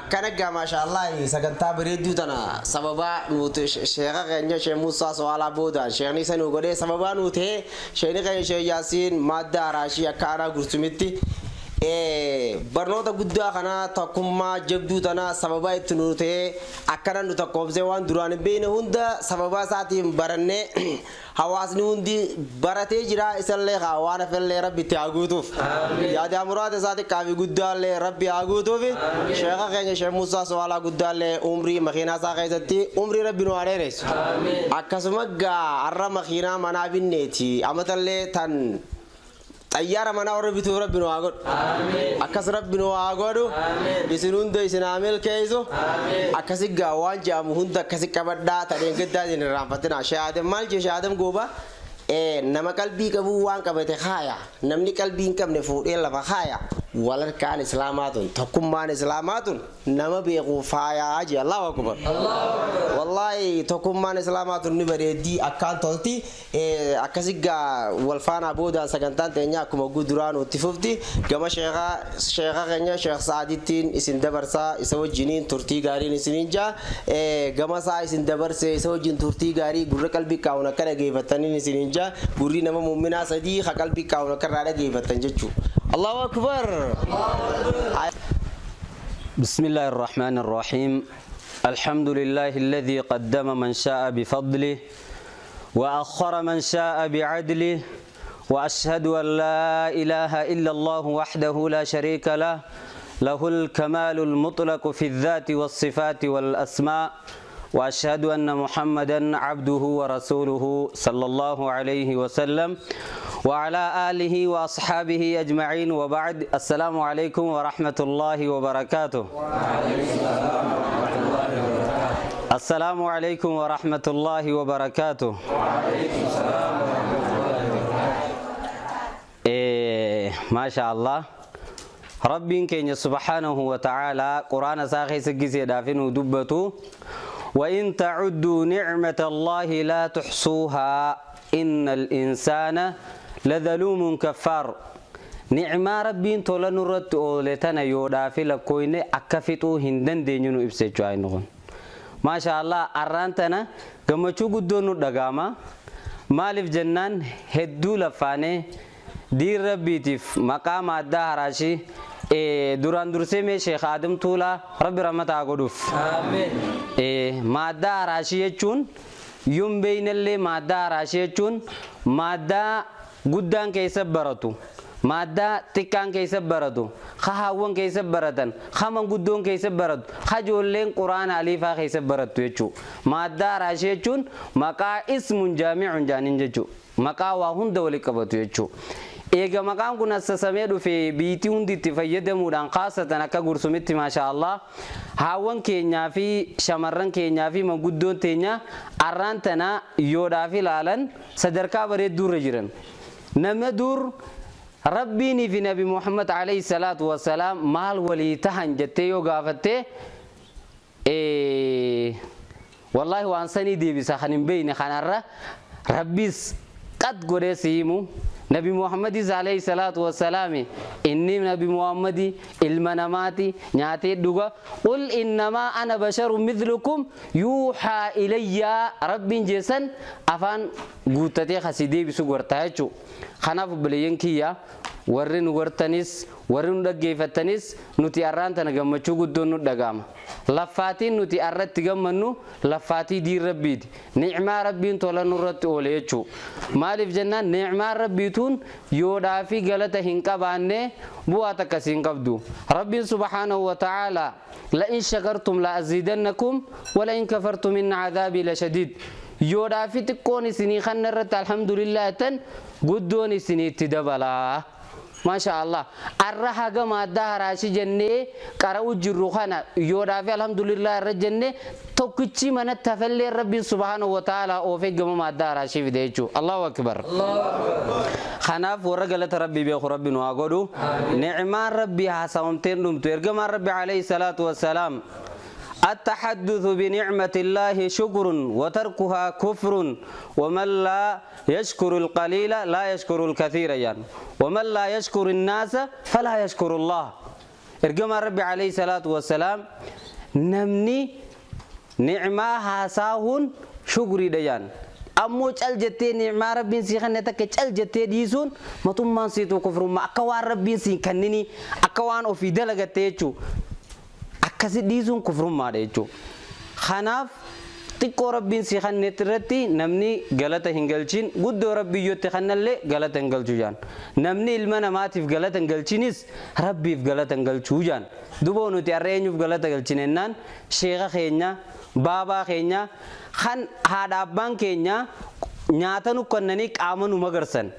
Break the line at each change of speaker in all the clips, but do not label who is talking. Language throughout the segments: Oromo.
Akkana gaa maashaallah sagantaa bareedduu tana sababaa nuti sheekha keenya Sheekh Muusaa So'aalaa boodaan sheekni isa nu godhee sababaa nu ta'ee sheekni keenya Sheekh Yaasiin Maaddaa Araashii akka aanaa Gursumitti barnoota guddaa kana tokkummaa jabduu tana sababaa itti nu ta'ee akkana nu tokkoomsee waan duraan hin beekne hunda sababaa isaatiin barannee Hawaasni hundi baratee jira isallee kaa waan hafellee rabbi itti haa guutuuf. Yaadaa muraada isaa xiqqaa fi guddaallee rabbi haa guutuuf. Sheekha keenya Sheekh Muusaa Suwaalaa guddaallee umrii makiinaa isaa keessatti umrii rabbi nu haa dheeressu. Akkasuma gaa har'a makiinaa manaa binneeti amatallee tan Xayyaara manaa warra bituuf rabbi nu haa godhu. Akkas rabbi nu haa godhu. Isin hunda isin haa milkeessu. Akkasi gaa waan jedhamu hunda akkasi qabadhaa tadheen gaddaa isin irraanfatina. Shee Aadam maal jee Shee Aadam gooba nama qalbii qabuu waan qabate kaaya. Namni qalbii hin qabne fuudhee lafa kaaya. Walarkaan islaamaa tun tokkummaan islaamaa tun nama beeku faayaa jee Allahu akbar. Wallaahi tokkummaan islaamaa tun ni bareeddii akkaan tolti. Akkasi gaa wal faanaa boodaan sagantaan teenya akkuma hogguu duraanuu itti fufti. Gama sheekha sheekha keenya Sheekh Sa'adittiin isin dabarsa isa wajjiniin turtii gaariin isiniin jaa. Gama isaa isin dabarse isa wajjin turtii gaarii gurra qalbii kaa'uun akka dhageeffattaniin isiniin jaa. Gurri nama mu'minaa sadii ka qalbii kaa'uun akka irraa dhageeffattan jechuu. Allahu Akbar!
بسم الله الرحمن الرحيم الحمد لله الذي قدم من شاء بفضله وأخر من شاء بعدله وأشهد أن لا إله إلا الله وحده لا شريك له له الكمال المطلق في الذات والصفات والأسماء وأشهد أن محمدا عبده ورسوله صلى الله عليه وسلم وعلى آله وأصحابه أجمعين وبعد السلام عليكم ورحمة الله وبركاته السلام عليكم ورحمة الله وبركاته إيه ما شاء الله ربين كين سبحانه وتعالى قرآن ساخي سجسي دافن دبتو وإن تعدوا نعمة الله لا تحصوها إن الإنسان لظلوم كفار Ni'maa Rabbiin tola nurratti oole tana yoodhaafi lakkooyne akka fixuu hin dandeenye nu ibsa jechuudha aayinni kun. Maashaa Allah arraan tana gammachuu guddoon nu dhaga'ama. Maaliif jennaan hedduu laffaanee diin Rabbiitiif maqaa maaddaa haraashii duraan dursee mee Sheekh Aadam Tuulaa Rabbi rahmata haa godhuuf. Maaddaa haraashii jechuun yoon beeynellee maaddaa haraashii jechuun maaddaa guddaan keessa baratu, maaddaa xiqqaan keessa baratu, ka haawwan keessa baratan, ka manguddoon keessa baratu, ka ijoolleen quraana aliifaa keessa barattu jechuu. Maaddaa araashii jechuun maqaa ismun jaami'un jaaniin jechuu. Maqaa waa hunda wali qabatu jechuu. Eega maqaan kun assasamee dhufe biyyittii hundi itti fayyadamuudhaan khaasatan akka Gursumitti maashaa Allah haawwan keenyaa fi shamarran keenyaa fi manguddoon teenya arraan tana yoodhaaf ilaalan sadarkaa bareedduu irra jiran. Nama dur Rabbiinii fi Nabi Muhammad alayhi salaatu wassalaam maal walii tahan jettee yoo gaafatte wallaahi waan sanii deebisa kan hin beeyne kanarra Rabbiis qat godhee si himu Nabi Muhammadis alayhi salaatu wassalaami inni Nabi Muhammadi ilma namaati nyaatee dhuga qul innamaa ana basharun mithlukum Yuuhaa ilayyaa Rabbiin jee san afaan guuttatee ka si deebisu gortaa jechuu. Kanaaf obboleeyyan kiyya warri nu gortanis warri nu dhaggeeyfattanis nuti arraan tana gammachuu guddoon nu dhaga'ama. Laffaatiin nuti arra itti gammannu laffaatii diin Rabbiiti. Ni'maa Rabbiin tola nurratti oole jechuu. Maaliif jennaan ni'maan Rabbii tuun yoodhaafi galata hin qabaanne bu'aa takka siin qabdu. Rabbiin subhaanahu wa ta'aalaa La'in shakartum la'aziidannakum wala'in kafartum inna adhaabii lashadiid. Yoodhaafi xiqqoon isinii kanna irratti alhamdulillah jettan guddoon isinii itti dabalaa. Maasha Allah. Arra haga maaddaa haraashi jennee qara'u jirru kana yoodhaafi alhamdulillah irra jenne tokkichi manatti hafellee Rabbiin subhaanahu wa ta'ala oofee gama maaddaa haraashii fide jechuu. Allahu akbar. Kanaaf warra galata Rabbii beeku Rabbi nu haa godhu. Ni'maan Rabbii haasawamtee hin dhumtu. Ergamaan Rabbi alayhi salaatu wassalaam Attaxaddusu bini'matillaahi shukrun wa tarkuhaa kufrun wa man laa yashkuru alqaliila laa yashkuru alkathiira jedhan. Wa man laa yashkuru innaasa falaa yashkuru Allaah. Ergamaan Rabbi alayhi salaatu wassalaam namni ni'maa haasaahuun shukriidha jaan. Ammoo cal jettee ni'maa Rabbiin sii kenne takka cal jettee dhiisuun matummaan siituu kufrummaa, akka waan Rabbiin siin kanninii, akka waan ofii dalagatte jechuu. Akkasi dhiisuun kufrummaadha jechuu. Kanaaf xiqqoo Rabbiin sii kannetti irratti namni galata hin galchin, guddoo Rabbiin yoo itti kannallee galata hin galchu jaan. Namni ilma namaatiif galata hin galchinis Rabbiif galata hin galchuu jaan. Duboo nuti har'a eenyuuf galata galchine jennaan, sheekha keenya, baabaa keenya, kan haadha abbaan keenya nyaata nu kannanii qaama nu magarsan.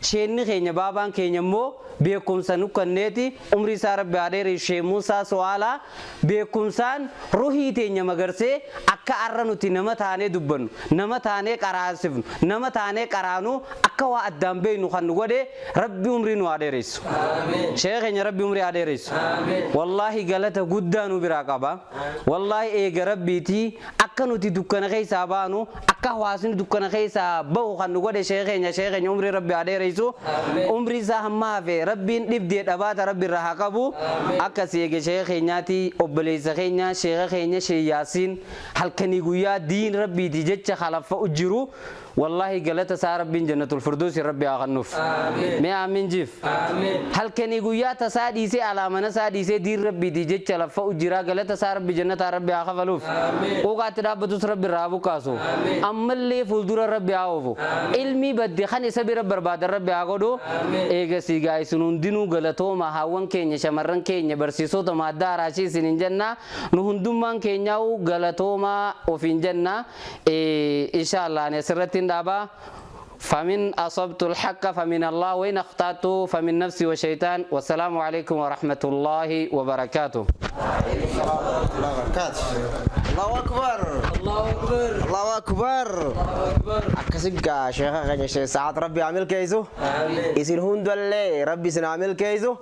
Sheenni keenya baabaan keenya immoo beekumsa nu kanneeti, umrii isaa Rabbi haa dheeressu. Sheekh Muusaa Su'aalaa beekumsaan ruhii teenya magarsee akka arra nuti nama taanee dubbannu, nama taanee qaraasifnu, nama taanee qaraanu, akka waa addaan beeynu kan nu godhe Rabbi umrii nu haa dheeressu. Sheekha keenya Rabbi umrii haa dheeressu. Wallaahi galata guddaa nu biraa qaba. Wallaahi eega Rabbiitii akka nuti dukkana keessaa baanu, akka hawaasni dukkana keessaa bahu kan nu godhe sheekha keenya. Sheekha keenya umrii Rabbi haa dheeressu. Umrii isaa hamma hafe Rabbiin dhibdee dhabaata Rabbi irraa haa qabu. Akkasii eega sheekha keenyaati, obboleessa keenya, sheekha keenya Sheekh Yaasiin halkanii guyyaa diin Rabbiiti jecha kalaffa'u jiru. Wallaahi galata isaa Rabbiin jannatul firdoosin Rabbi haa kannuuf. Mee aamiin jiif. Halkanii guyyaa tasaa dhiisee, alaa mana isaa dhiisee diin Rabbiitii jecha laffa'u jira, galata isaa Rabbi jannataa Rabbi haa kafaluuf. Quuqaatti dhaabbatus Rabbi irraa haa buqqaasu. Ammallee fuuldura Rabbi haa oofu. Ilmii badde kan isa bira barbaadan Rabbi haa godhu. Eegasii gaa isin hundinuu galatooma, haawwan keenya, shamarran keenya, barsiisota maaddaa araashii isiniin jenna. Nu hundummaan keenyaa'u galatoomaa ofiin jenna. Insha Allah ani asirratti hin dhaaba. Famin asabtu alhaqqa famin Allah wa in akhtatu famin nafsi wa shaytaan. Wassalaamu alaikum wa rahmatullahi wa barakaatuh.
Allahu Akbar. Allahu Akbar. Akkasi gaa sheekha keenya Sheekh Sa'aad Rabbi haa milkeessu. Isin hundallee Rabbi isin haa milkeessu.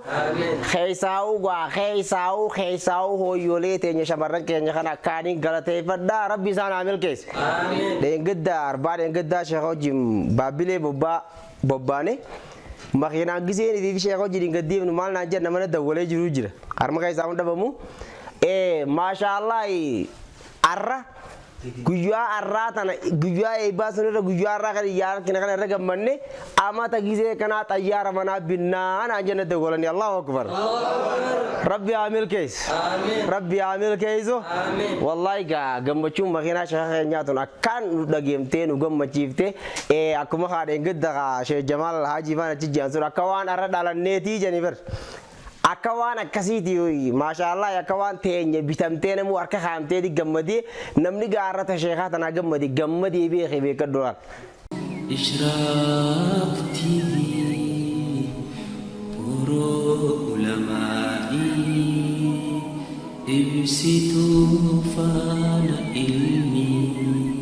Keessaa'uu gaa keessaa'uu keessaa'uu hooyyoolee teenya shamarran keenya kana akkaaniin galateeffadhaa, Rabbi isaan haa milkeessu. Dheengadda arbaa dheengaddaa sheekha wajjin Baabbilee bobbaa bobbaane, makiinaan giseen ifi sheekha wajjin hin gaddeemnu maal naan jedhan, mana dawwalee jiru jira. Harma keessaa hun dhabamu. Maashaa Allah, arra guyyaa arraa tana, guyyaa eebbaa sun irra, guyyaa arraa kana iyyaa harkina kana irra gammanne, amata gizee kanaa xayyaara manaa binnaa naan jenna dawwalanii. Allahu Akbar, Rabbi haa milkeessu, Rabbi haa milkeessu. Wallahi gaa gammachuun makiinaa sheeka keenyaa tun akkaan nu dhageemtee nu gammachiifte. Akkuma haadheen gadda kaa Sheekh Jamaal Haajii faan achi jiran sun akka waan arra dhalanneetii jani bar. Akka waan akkasiiti, maashaallah, akka waan teenya bitamtee namuu harka kaa'amteeti gammadee namni gaarrata sheekaa tanaa gammade gammadee beekee beekadhu laal.
Ishraaq TV Boroo Ulamaa'ii Ibsituu Faana Ilmii.